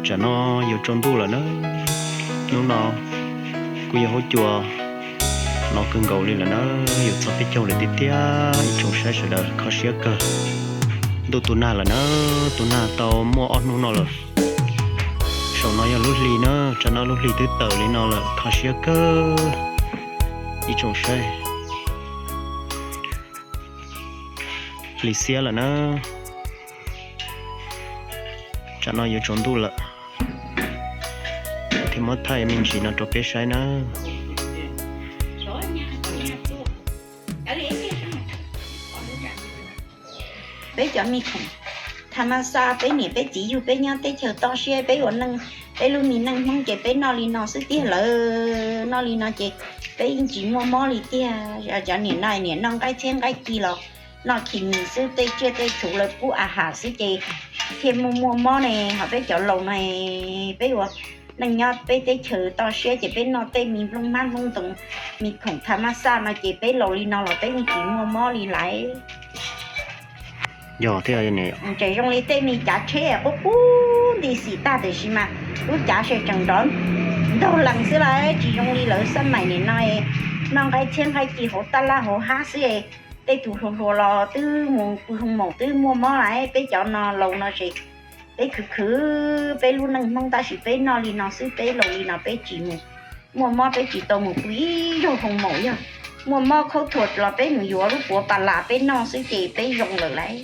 Tsam no yuav tsaus ntuj lawm na. Hnub no kuj yog huab cua no kawg nkaus li lawm na, yuav txog peb caug lawm tiag tiag. Ib tsoom saib sawv daws kho siab kawg. Ntuj tu nag lawm na, tu nag tau muaj ob hnub no lawm. Saum no yog lub hli na, tsam no lub hli twb tawm li no lawm, kho siab kawg ib tsoom saib. Hli xiab lawm na. Tsam no yuav tsaus ntuj lawm, thiaj muab thaij me ntsis no rau peb saib na. Peb cov me khoom tha ma xaj, peb niam peb txiv yug peb nyob teb chaws toj siab, peb ua neej, peb lub me neej Hmoob ces peb noj li no xwb tiag lawm. Noj li no ces peb yeej tsis muaj mob li tiag. Cov niam no niam noj nqaij txhiab nqaij ci los noj khi mis xwb, tej tsiaj tej txhu lawv pub a has xwb ces thiaj muaj muaj mob ne. Ho peb cov laus no, peb ua neej nyob peb teb chaws toj siab ces peb noj tej me nplooj hmab nplooj ntoos, me khoom tha ma xaj no ces peb laus li no los peb yeej tsis muaj mob li lawm. Yog thiab, tseem zoo li tej me cav tsheb qub qub nti xim tag, tiam sis mas lub cav se tseem nrov ntaug lees xwb lawm, tsis zoo li lawv xab maim nim no noj nqaij txhiab nqaij ci hauv taj laj hauv hab xwb. Tej tus hluas hluas los twb mus pw hoo maum twb muaj mob lawm, peb cov no laus no ces peb khwv khwv, peb lub neej Hmoob tab sis peb noj li no xwb, peb laus li no peb tsis mus muaj mob, peb tsis tau mus pw ib zaug hoo maum. Yog muaj mob khaub thuas los peb mus yuav lub puav pas las peb noj xwb ces peb zoo lawm lauj.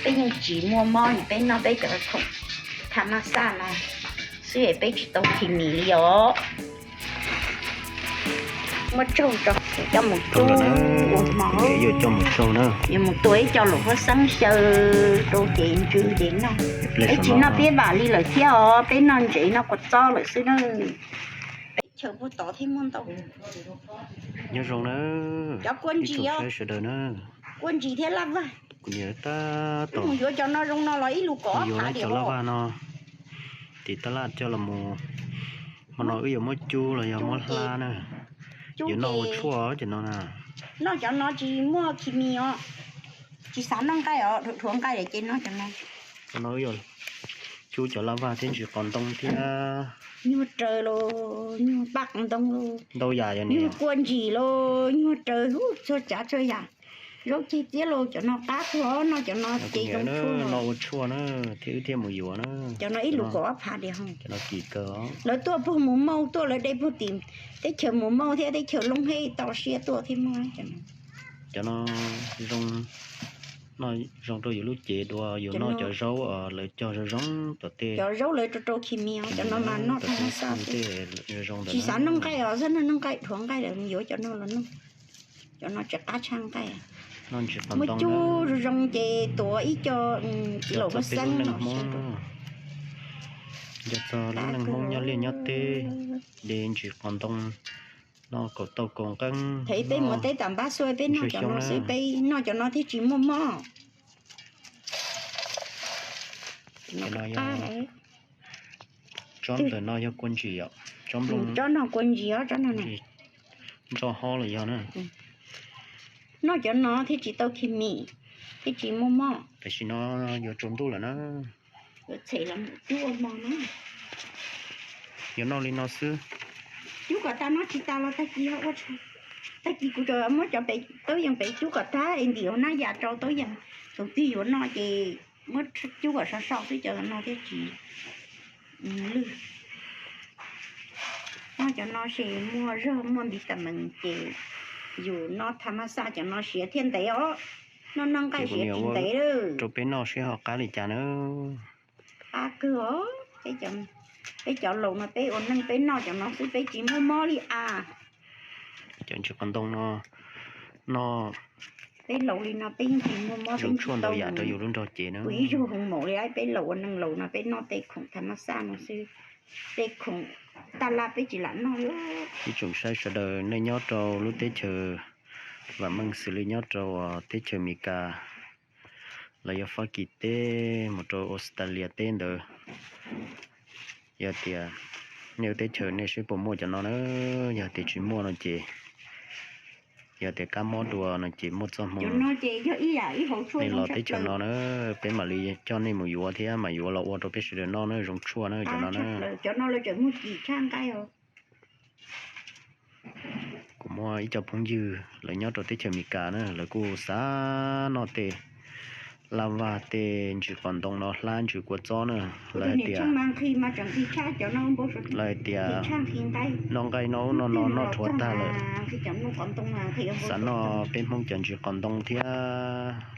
Peb yeej tsis muaj mob, peb noj peb cov khoom tha ma xaj no xwb es peb tsis tau khi mis li os. Muab tsaug tso, coj mus rub ua hmo, yuav mus tua ib co luam huab xeeb xyaw rau ces ntsw ces noj. Peb tsis noj peb vam li lawm thiab os, peb noj ntsev noj kua txob lawm xwb na. Peb chaw puag tod thiab muaj ntau. Nyob zoo na, cov kua ntsis os, sawv daws na. Kua ntsis thiab laj vaj. Kuv niam tab tom mus yuav cov no zoo no los ib lus kom ob phav cov laj vaj no. Tim taj laj coj los mus, hmo no wb yuav muab cub los yog muab hlab na. Yuav noj ua tshuaj cov no na. Noj cov no tsis muaj khi mis os. Tsis xav noj nqaij os, dhuav nqaij lawm ces noj cov no. Cov no wb yuav cub cov laj vaj thiab ntsis qos ntoo thiab. Nyuag raws los, nyuag paj qos ntoo los, ntau yam, nyuag kua ntsis los, nyuag raws, txhua tsav txhua yam. Zaub ceg tiab los cov no qab tuag, noj cov no ces zoo tshuaj, noj ua tshuaj na, thiab wb thiaj mus yuav na. Cov no ib lus kaum ob phav diam. Cov no kim kawg. Lawv tuaj puag mus mauj, tuaj lawv de puag tim teb chaws mus mauj thiab teb chaws Looj Hej toj siab tuaj thiab muaj. Cov no zoo, noj zoo rau yus lub cev dua, yus noj cov zaub lawv cog zoo zoo tom tej. Cov zaub lawv rau rau khi mis, cov no mas noj tag noj xaj. Tsis xav noj nqaij os, xav noj nqaij dhuav nqaij lawm mus yuav cov no los noj. Cov no tsis qab tshaj nqaij. Muaj cub zoo zoo ces tuav ib co txiv laum huab xeeb no. Nco txog lub neej Hmoob nyob liaj nyob teb, de ntsis qos ntoo, noj kaum tau kaum nqeeb. Them peb mus teb tam npab xuaj peb noj cov no xwb, peb noj cov no thiaj tsis muaj mob. Tsob ntawm no yog kua ntsis os, tsob nplooj, tsob no kua ntsis os, tsob no ntso hob los yog na. Noj cov no thiaj tsis tau khi mis, thiaj tsis muaj mob. Tam sim no yuav tsaus ntuj lawm na. Yuav tshem los mus cub ua hmo na. Yuav noj li no xwb. Cub kom tas, noj tsis tas los tag kis ua tshais. Tag kis kuv muab cov pem taub yees pem cub kom tag es ntim hauv nab yas rau taub yees. Thaum twg yuav noj ces muab cub kom sov so xwb, cov no thiaj tsis lwj. Noj cov no ces muaj zog muaj vitamin ces yus noj tha ma xaj cov no siav thiaj ntev os. Noj noj nqaij siav tsis ntev. Rau peb noj seb ho qab li cas na. Qab kawg os. Peb cov laus no peb ua neej peb noj cov no xwb peb tsis muaj mob li as. Cov ntsis qos ntoo no, no peb laus li no peb yeej tsis muaj mob, peb tshuaj ntau yam rau yus lub nrog cev na. Ua ib zaug hoo maum li, peb laus ua neej laus no peb noj tej khoom tha ma xaj no xwb. Tej khoom taj laj peb tsis lam noj li. Ib tsoom saib sawv daws nej nyob rau lub teb chaws vam meej xws li nyob rau teb chaws Amelikas los yog Fab Kis teb mus rau Australia teb ntawd, yog tias nej lub teb chaws nej seb puas muaj cov no na. Yog tias tsis muaj no ces Yog tias kab mob dua no ces muaj txoj hmoo nej los teb chaws no na, peb mam li coj nej mus yuav thiab mam yuav los ua rau peb sawv daws noj na, zoo tshuaj na cov no na. Kuv muaj ib co phooj ywg lawv nyob rau teb chaws Amelikas na, lawv kuj xav noj tej laj vaj tej ntsis qos ntoo no hlab ntsis kua txob na. Lawv hais tias, lawv hais tias noj nqaij noj ub noj no noj rhuav tag lawm, xav noj peb Hmoob cov ntsis qos ntoo thiab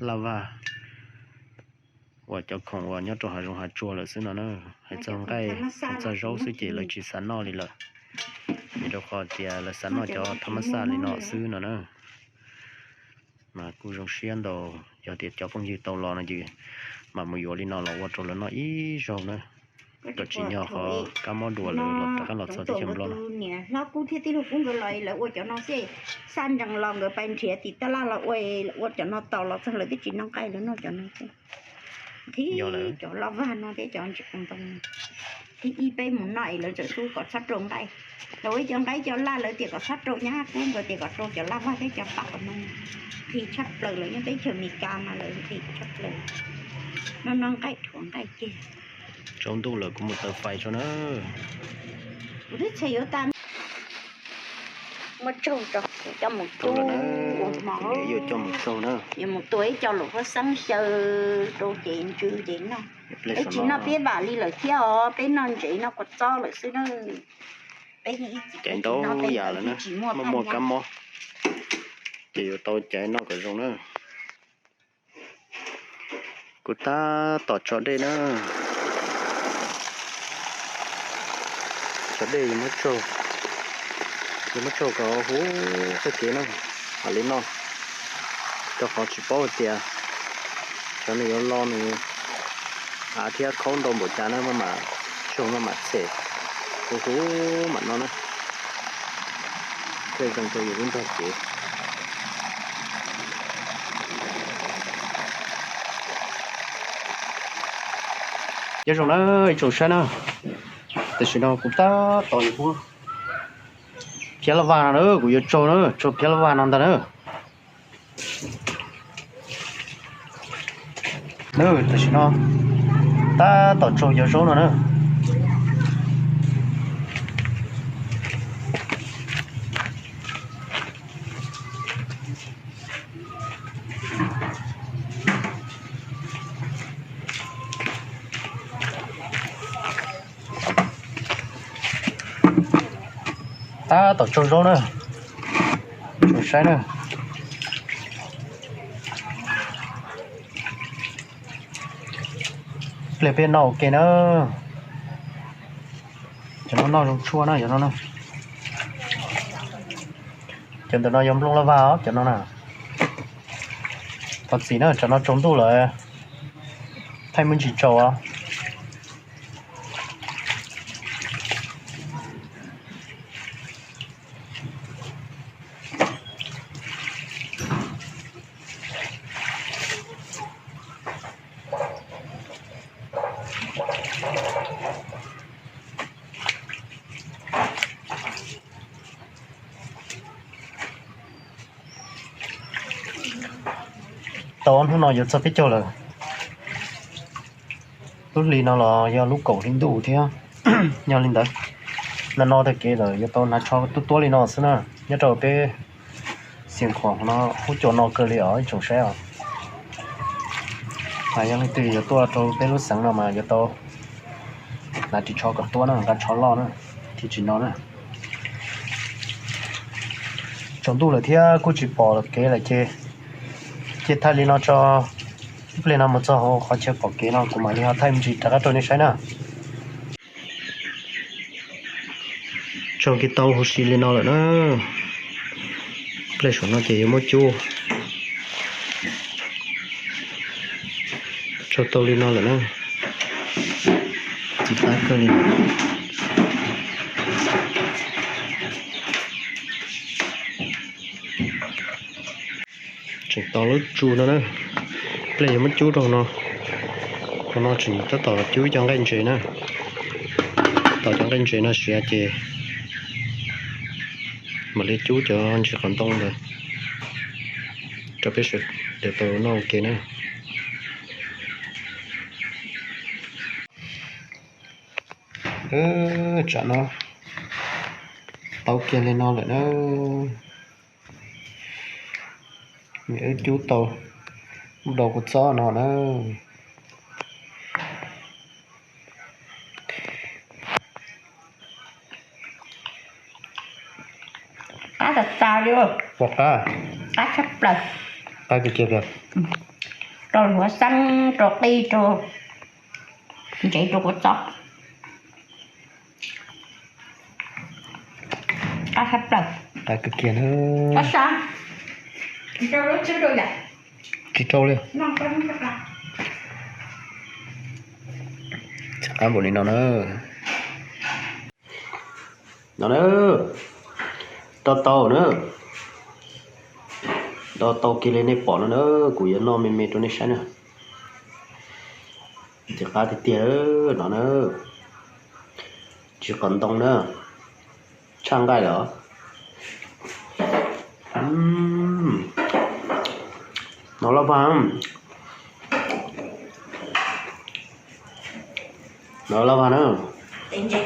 laj vaj uas cov khoom uas nyob rau hav zoov hav tsuag lawm xwb no na. Hais txog nqaij, hais txog zaub xwb ces lawv tsis xav noj li lawm, vim rau qhov tias lawv xav noj cov thab mab xaj li no xwb no na. Mas kuj zoo siab ntau, yog tias cov phooj ywg tau los no ces mam mus yuav li no los ua rau lawv noj ib zaug na. Kom tsim nyog qhov kab mob dua lawv los rov qab los txog teb chaws Nplog no. Niam hlob Kub thiab tij laug Kub nkawd los lawv ua cov no xwb, xaj ntsees los nkawd pais nrhiav tim taj laj los ua, ua cov no tau los txog lawv twb tsis noj nqaij, lawv noj cov no xwb. Qhib cov laj vaj no thiab cov ntsis qos ntoo no. Qhib ib peb mus noj es lawv txawm xub kom txhob rau nqaij. Lawv ua ib co nqaij co laj lawv tias kom txhob rau, nyab Kub nkawd tias kom rau cov laj vaj thiab cov qab qos ntoo. Qhis tshaj plaws lawm, nyob teb chaws Amelikas mas lawv qhis tshaj plaws. Noj noj nqaij rhuav nqaij ceg. Tsaus ntuj lawm kuv mus taws fais tso na. Kuv twb txhais yuav tas. Muab tsaug tso, coj mus cub ua hmo. Yuav coj mus tsaug na. Yuav mus tua ib co lus huab xeeb xyaw rau ces ntsw ces noj. Peb tsis noj peb vam li lawm thiab os, peb noj ntsev noj kua txob lawm xwb na. Peb yeej ib txwm caiv ntau yam lawm na, muaj muaj kab mob ces yuav tau caiv noj kom zoo na. Kuv tab tom tso dej na. Tso dej yuav muab tsaug, yuav muab tsaug kom huv txoj kev na, mam li noj. Rau qhov tsis paub hais tias cov nws yuav lo nws av thiab khaub ntau npaum cas na, maj mam tsaug maj mam txhem, huv huv mam noj na. Thiaj zoo rau yus lub nrog cev. Nyob zoo na ib tsoom saib na, tam sim no kuv tab tom yuav muab phiab laj vaj no na, kuv yuav tsaug na, tsaug phiab laj vaj no ntag na. Na, tam sim no tab tom tsaug cov zaub no na. Tab tom tsaug zaub na, tsoom saib na. Pliag peb noj ua ke na. Cov no noj zoo tshuaj na, cov no na. Cov ntawm no yog nplooj laj vaj os, cov no na. Thov txim na, cov no tsaus ntuj lawm, thaij me ntsis tsaus os. Tau ob hnub no yuav txog peb caug lawm. Lub hli no los yog lub kaum hli ntuj thiab. Yog li ntawd, no no tag kev lawm yuav tau hnav tsho tuab tuab li no xwb na. Nyob rau peb Xeev Khuam no huab cua no kawg li os ib tsoom saib os. Mas yog leej twg yuav tuaj rau peb lub xeev no mas yuav tau hnav ris tsho kom tuab na, nqa tsho loj na, thiaj tsis no na. Tsaus ntuj lawm thiab kuj tsis pom kev lawm ces cia thaij li no tso. Ib pliag no mus txog hauv qhov chaw pom kev no kuv mam li ho thaij me ntsis rov qab rau nej saib na. Tsaug kiag tau huv si li no lawm na. Pliag saum no ces yuav muab cub. Tsaug tau li no lawm na. Txiv qab kawg li. Tseem tos lub tsu no na. Pliag yuav muab cub rau no. Hauv no tseem tab tom cub cov nqaij ntses na. Tos cov nqaij ntses no siav ces mam li cub cov ntsis qos ntoo ntawd. Peb sawv daws tau noj ua ke na. Tsam no tau kiag li no lawm na. Wb cub tau, wb do kua txob no na. Qab tas tas li. Ua qab, qab tshaj plaws. Qab kiag kiag. Rau hluav xeeb, rau qij, rau ntsev, rau kua txob. Qab tshaj plaws. Qab kiag kiag na. Tsis rau li. Qab npaum li no na. No na, do tau na, do tau kiag li nej pom no na, kuv yuav noj me me rau nej saib na. Ntxim qab tiag tiag no na, tsis qos ntoo na, tshaj nqaij lawm. No loj vag, no loj vag na. Tais ntses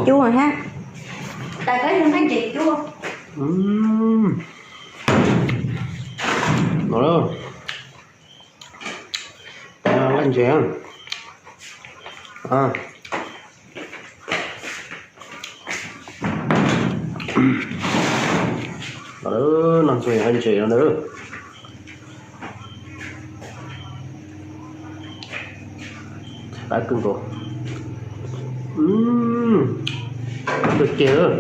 cub thiab. No, tais nqaij ntses. No ntxuag nqaij ntses no na. Qab kawg nkaus. Qab kawg kiag.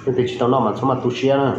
Leej twg tsis tau noj mas txhob maj tu siab na.